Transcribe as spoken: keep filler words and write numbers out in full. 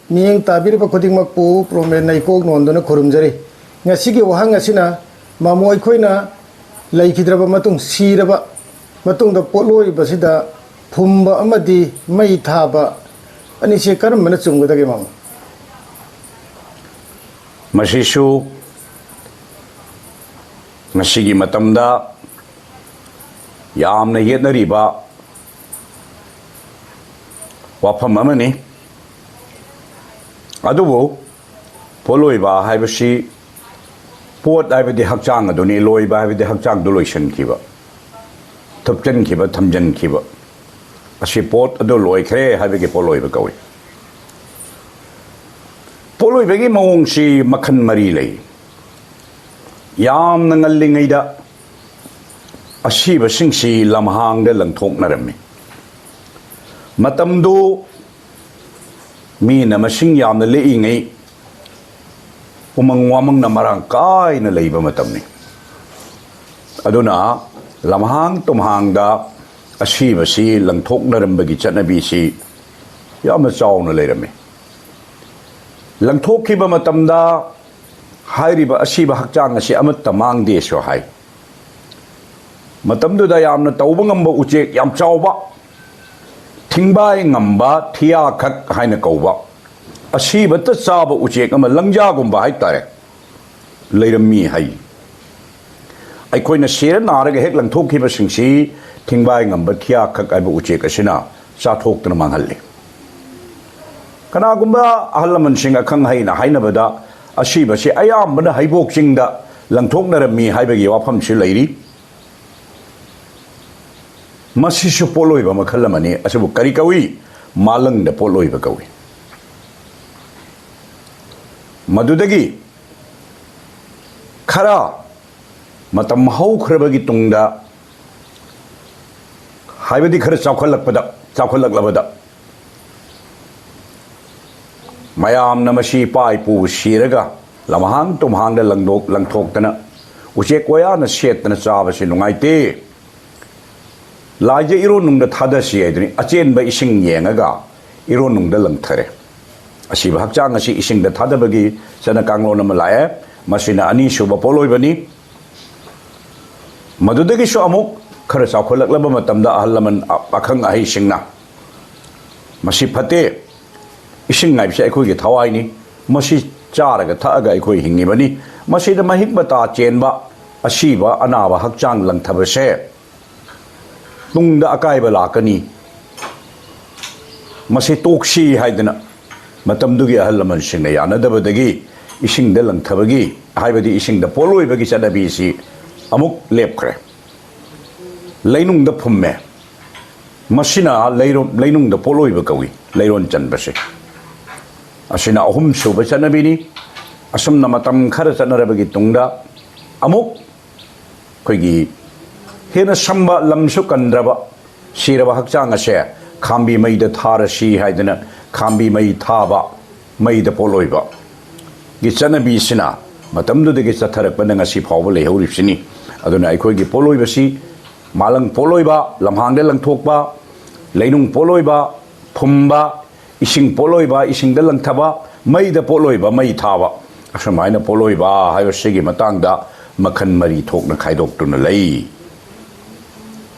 ꯃꯤꯠꯌꯦꯡ ꯇꯥꯕꯤꯔꯤꯕ ꯈꯨꯗꯤꯡꯃꯛꯄꯨ ꯄ꯭ꯔꯣꯃꯦꯟꯅ ꯏꯀꯣꯛ ꯅꯣꯟꯗꯨꯅ ꯈꯨꯔꯨꯝꯖꯔꯤ꯫ ꯉꯁꯤꯒꯤ ꯋꯥꯍꯪ ꯑꯁꯤꯅ ꯃꯃꯣ ꯑꯩꯈꯣꯏꯅ ꯂꯩꯈꯤꯗ꯭ꯔꯕ ꯃꯇꯨꯡ, ꯁꯤꯔꯕ ꯃꯇꯨꯡꯗ ꯄꯣꯠꯂꯣꯏꯕꯁꯤꯗ ꯐꯨꯝꯕ ꯑꯃꯗꯤ ꯃꯩ ꯊꯥꯕ ꯑꯅꯤꯁꯦ ꯀꯔꯝꯕꯅ ꯆꯨꯝꯒꯗꯒꯦ, ꯃꯃꯣ? ꯃꯁꯤꯁꯨ ꯉꯁꯤꯒꯤ ꯃꯇꯝꯗ ꯌꯥꯝꯅ ꯌꯦꯠꯅꯔꯤꯕ ꯋꯥꯐꯝ ꯑꯃꯅꯤ꯫ ꯑꯗꯨꯕꯨ ꯄꯣꯠꯂꯣꯏꯕ ꯍꯥꯏꯕꯁꯤ ꯄꯣꯠ ꯍꯥꯏꯕꯗꯤ ꯍꯛꯆꯥꯡ ꯑꯗꯨꯅꯤ, ꯂꯣꯏꯕ ꯍꯥꯏꯕꯗꯤ ꯍꯛꯆꯥꯡꯗꯨ ꯂꯣꯏꯁꯤꯟꯈꯤꯕ, ꯊꯨꯞꯆꯤꯟꯈꯤꯕ, ꯊꯝꯖꯤꯟꯈꯤꯕ꯫ ꯑꯁꯤ ꯄꯣꯠ ꯑꯗꯨ ꯂꯣꯏꯈ꯭ꯔꯦ ꯍꯥꯏꯕꯒꯤ ꯄꯣꯠꯂꯣꯏꯕ ꯀꯧꯏ꯫ ꯄꯣꯠꯂꯣꯏꯕꯒꯤ ꯃꯑꯣꯡꯁꯤ ꯃꯈꯜ ꯃꯔꯤ ꯂꯩ꯫ ꯌꯥꯝꯅ ꯉꯜꯂꯤꯉꯩꯗ ꯑꯁꯤꯕꯁꯤꯡꯁꯤ ꯂꯝꯍꯥꯡꯗ ꯂꯪꯊꯣꯛꯅꯔꯝꯃꯤ꯫ ꯃꯇꯝꯗꯨ ꯃꯤꯅ ꯃꯁꯤꯡ ꯌꯥꯝꯅ ꯂꯦꯛꯏꯉꯩ ꯎꯃꯪ ꯋꯥꯃꯪꯅ ꯃꯔꯥꯡ ꯀꯥꯏꯅ ꯂꯩꯕ ꯃꯇꯝꯅꯤ꯫ ꯑꯗꯨꯅ ꯂꯝꯍꯥꯡ ꯇꯨꯝꯍꯥꯡꯗ ꯑꯁꯤꯕꯁꯤ ꯂꯪꯊꯣꯛꯅꯔꯝꯕꯒꯤ ꯆꯠꯅꯕꯤꯁꯤ ꯌꯥꯝꯅ ꯆꯥꯎꯅ ꯂꯩꯔꯝꯃꯤ꯫ ꯂꯪꯊꯣꯛꯈꯤꯕ ꯃꯇꯝꯗ ꯍꯥꯏꯔꯤꯕ ꯑꯁꯤꯕ ꯍꯛꯆꯥꯡ ꯑꯁꯤ ꯑꯃꯠꯇ ꯃꯥꯡꯗꯦꯁꯨ ꯍꯥꯏ꯫ ꯃꯇꯝꯗꯨꯗ ꯌꯥꯝꯅ ꯇꯧꯕ ꯉꯝꯕ ꯎꯆꯦꯛ ꯌꯥꯝ ꯆꯥꯎꯕ, ꯊꯤꯡꯕꯥꯏ ꯉꯝꯕ ꯊꯤꯌꯥꯈꯛ ꯍꯥꯏꯅ ꯀꯧꯕ, ꯑꯁꯤꯕꯇ ꯆꯥꯕ ꯎꯆꯦꯛ ꯑꯃ, ꯂꯪꯖꯥꯒꯨꯝꯕ ꯍꯥꯏꯇꯥꯔꯦ, ꯂꯩꯔꯝꯃꯤ ꯍꯥꯏ꯫ ꯑꯩꯈꯣꯏꯅ ꯁꯤꯔ ꯅꯥꯔꯒ ꯍꯦꯛ ꯂꯪꯊꯣꯛꯈꯤꯕꯁꯤꯡꯁꯤ ꯊꯤꯡꯕꯥꯏ ꯉꯝꯕ ꯊꯤꯌꯥꯈꯛ ꯍꯥꯏꯕ ꯎꯆꯦꯛ ꯑꯁꯤꯅ ꯆꯥꯊꯣꯛꯇꯨꯅ ꯃꯥꯡꯍꯜꯂꯤ꯫ ꯀꯅꯥꯒꯨꯝꯕ ꯑꯍꯜ ꯂꯃꯟꯁꯤꯡ ꯑꯈꯪ ꯑꯍꯩꯅ ꯍꯥꯏꯅꯕꯗ, ꯑꯁꯤꯕꯁꯤ ꯑꯌꯥꯝꯕꯅ ꯍꯩꯕꯣꯛ ꯆꯤꯡꯗ ꯂꯪꯊꯣꯛꯅꯔꯝꯃꯤ ꯍꯥꯏꯕꯒꯤ ꯋꯥꯐꯝꯁꯨ ꯂꯩꯔꯤ꯫ ꯃꯁꯤꯁꯨ ꯄꯣꯠꯂꯣꯏꯕ ꯃꯈꯜ ꯑꯃꯅꯤ꯫ ꯑꯁꯤꯕꯨ ꯀꯔꯤ ꯀꯧꯏ? ꯃꯥꯂꯪꯗ ꯄꯣꯠꯂꯣꯏꯕ ꯀꯧꯏ꯫ ꯃꯗꯨꯗꯒꯤ ꯈꯔ ꯃꯇꯝ ꯍꯧꯈ꯭ꯔꯕꯒꯤ ꯇꯨꯡꯗ, ꯍꯥꯏꯕꯗꯤ ꯈꯔ ꯆꯥꯎꯈꯠꯂꯛꯄꯗ, ꯆꯥꯎꯈꯠꯂꯛꯂꯕꯗ, ꯃꯌꯥꯝꯅ ꯃꯁꯤ ꯏꯄꯥ ꯏꯄꯨ ꯁꯤꯔꯒ ꯂꯝꯍꯥꯡ ꯇꯨꯝꯍꯥꯡꯗ ꯂꯪꯗꯣꯛ-, ꯂꯪꯊꯣꯛꯇꯅ ꯎꯆꯦꯛ ꯋꯥꯌꯥꯅ ꯁꯦꯠꯇꯅ ꯆꯥꯕꯁꯤ ꯅꯨꯡꯉꯥꯏꯇꯦ, ꯂꯥꯏꯁꯦ ꯏꯔꯣꯟꯅꯨꯡꯗ ꯊꯥꯗꯁꯤ ꯍꯥꯏꯗꯨꯅꯤ꯫ ꯑꯆꯦꯟꯕ ꯏꯁꯤꯡ ꯌꯦꯡꯉꯒ ꯏꯔꯣꯟꯅꯨꯡꯗ ꯂꯪꯊꯔꯦ꯫ ꯑꯁꯤꯕ ꯍꯛꯆꯥꯡ ꯑꯁꯤ ꯏꯁꯤꯡꯗ ꯊꯥꯗꯕꯒꯤ ꯆꯠꯅ ꯀꯥꯡꯂꯣꯟ ꯑꯃ ꯂꯥꯛꯑꯦ꯫ ꯃꯁꯤꯅ ꯑꯅꯤꯁꯨꯕ ꯄꯣꯠꯂꯣꯏꯕꯅꯤ꯫ ꯃꯗꯨꯗꯒꯤꯁꯨ ꯑꯃꯨꯛ ꯈꯔ ꯆꯥꯎꯈꯠꯂꯛꯂꯕ ꯃꯇꯝꯗ ꯑꯍꯜ ꯂꯃꯟ ꯑꯈꯪ ꯑꯍꯩꯁꯤꯡꯅ ꯃꯁꯤ ꯐꯠꯇꯦ, ꯏꯁꯤꯡ ꯍꯥꯏꯕꯁꯤ ꯑꯩꯈꯣꯏꯒꯤ ꯊꯋꯥꯏꯅꯤ, ꯃꯁꯤ ꯆꯥꯔꯒ ꯊꯛꯑꯒ ꯑꯩꯈꯣꯏ ꯍꯤꯡꯉꯤꯕꯅꯤ, ꯃꯁꯤꯗ ꯃꯍꯤꯛ ꯃꯇꯥ ꯆꯦꯟꯕ, ꯑꯁꯤꯕ ꯑꯅꯥꯕ ꯍꯛꯆꯥꯡ ꯂꯪꯊꯕꯁꯦ ꯇꯨꯡꯗ ꯑꯀꯥꯏꯕ ꯂꯥꯛꯀꯅꯤ, ꯃꯁꯤ ꯇꯣꯛꯁꯤ ꯍꯥꯏꯗꯅ ꯃꯇꯝꯗꯨꯒꯤ ꯑꯍꯜ ꯂꯃꯟꯁꯤꯡꯅ ꯌꯥꯅꯗꯕꯗꯒꯤ ꯏꯁꯤꯡꯗ ꯂꯪꯊꯕꯒꯤ, ꯍꯥꯏꯕꯗꯤ ꯏꯁꯤꯡꯗ ꯄꯣꯠꯂꯣꯏꯕꯒꯤ ꯆꯠꯅꯕꯤꯁꯤ ꯑꯃꯨꯛ ꯂꯦꯞꯈ꯭ꯔꯦ꯫ ꯂꯩꯅꯨꯡꯗ ꯐꯨꯝꯃꯦ꯫ ꯃꯁꯤꯅ ꯂꯩꯔꯣ-, ꯂꯩꯅꯨꯡꯗ ꯄꯣꯠꯂꯣꯏꯕ ꯀꯧꯏ, ꯂꯩꯔꯣꯟ ꯆꯟꯕꯁꯦ꯫ ꯑꯁꯤꯅ ꯑꯍꯨꯝ ꯁꯨꯕ ꯆꯠꯅꯕꯤꯅꯤ꯫ ꯑꯁꯨꯝꯅ ꯃꯇꯝ ꯈꯔ ꯆꯠꯅꯔꯕꯒꯤ ꯇꯨꯡꯗ ꯑꯃꯨꯛ ꯑꯩꯈꯣꯏꯒꯤ ꯍꯦꯟꯅ ꯁꯝꯕ, ꯂꯝꯁꯨ ꯀꯟꯗ꯭ꯔꯕ, ꯁꯤꯔꯕ ꯍꯛꯆꯥꯡ ꯑꯁꯦ ꯈꯥꯝꯕꯤ ꯃꯩꯗ ꯊꯥꯔꯁꯤ ꯍꯥꯏꯗꯅ ꯈꯥꯝꯕꯤ ꯃꯩ ꯊꯥꯕ, ꯃꯩꯗ ꯄꯣꯠꯂꯣꯏꯕꯒꯤ ꯆꯠꯅꯕꯤꯁꯤꯅ ꯃꯇꯝꯗꯨꯗꯒꯤ ꯆꯠꯊꯔꯛꯄꯅ ꯉꯁꯤ ꯐꯥꯎꯕ ꯂꯩꯍꯧꯔꯤꯕꯁꯤꯅꯤ꯫ ꯑꯗꯨꯅ ꯑꯩꯈꯣꯏꯒꯤ ꯄꯣꯠꯂꯣꯏꯕꯁꯤ ꯃꯥꯂꯪ ꯄꯣꯠꯂꯣꯏꯕ, ꯂꯝꯍꯥꯡꯗ ꯂꯪꯊꯣꯛꯄ, ꯂꯩꯅꯨꯡ ꯄꯣꯠꯂꯣꯏꯕ, ꯐꯨꯝꯕ, ꯏꯁꯤꯡ ꯄꯣꯠꯂꯣꯏꯕ, ꯏꯁꯤꯡꯗ ꯂꯪꯊꯕ, ꯃꯩꯗ ꯄꯣꯠꯂꯣꯏꯕ, ꯃꯩ ꯊꯥꯕ, ꯑꯁꯨꯃꯥꯏꯅ ꯄꯣꯠꯂꯣꯏꯕ ꯍꯥꯏꯕꯁꯤꯒꯤ ꯃꯇꯥꯡꯗ ꯃꯈꯜ ꯃꯔꯤ ꯊꯣꯛꯅ ꯈꯥꯏꯗꯣꯛꯇꯨꯅ ꯂꯩ꯫